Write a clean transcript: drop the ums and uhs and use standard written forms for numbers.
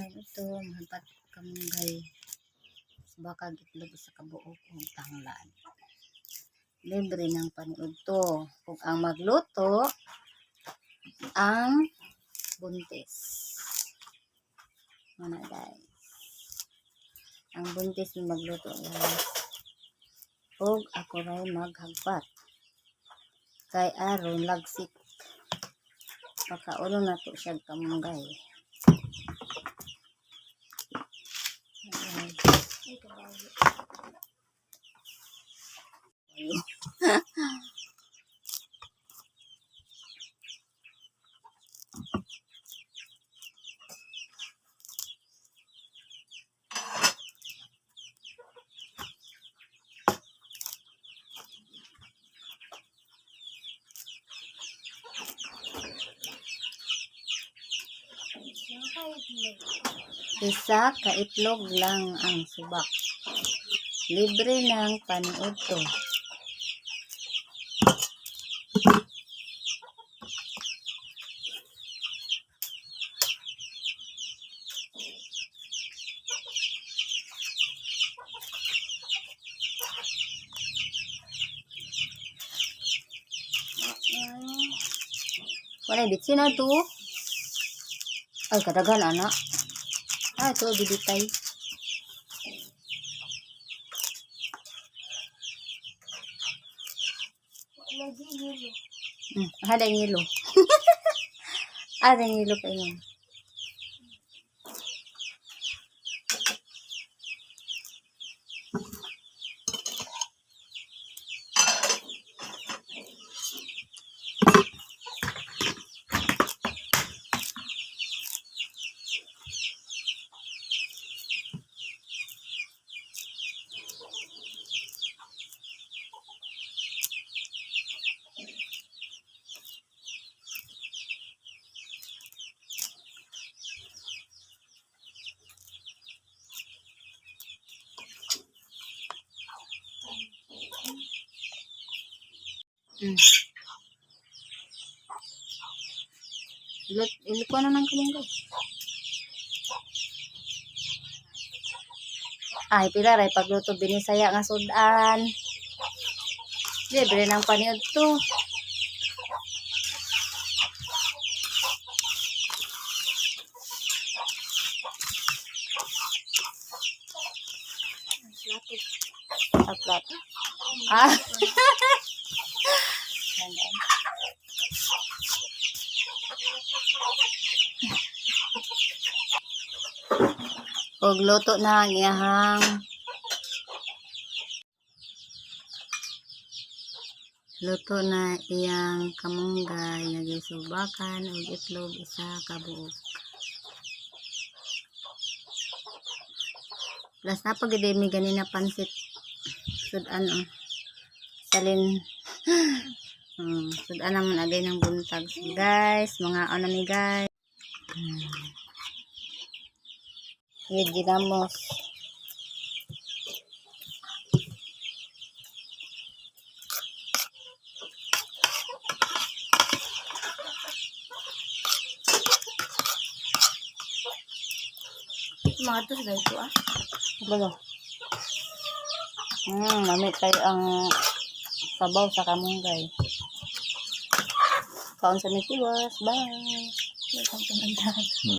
Ito, mahapat kamunggay. Subakag itlog isa ka buok ug tanglad. Libre ng paniud to. Ug ang magluto, ang buntis. Mana, guys. Ang buntis na magluto, guys. Ug ako ray maghagpat. Kay aron lagsik. Pakauno na to siya kamunggay. Ayan. Ay, kabayo. Isa ka itlog lang ang subak. Libre ng paniud to. Wala bitsin na to. Ay, kadaghan ana. Ah, ito bibitay. Lagi yelo. Ada yung hilo. Ada yung hilo pa yun. Ilot, ilot na ng kamunggay. Ay, pila ray pagluto binisaya nga sudan. Libre ng paniud to. Plato. Sa plato. Ah. Yan, yan. Og luto na ang iyahang luto na iyang kamunggay nga gisubakan og itlog isa ka buok. Plus na pag mi ganina pansit sudan oh. Salin sudan naman agay ng buntag. So, guys, mga ano ni guys. With ginamos. Mga to sa ito ah. Bago. Mami kayo ang sabaw sa kamunggay. Kaon sa mitiwas. Bye. Welcome to my dad.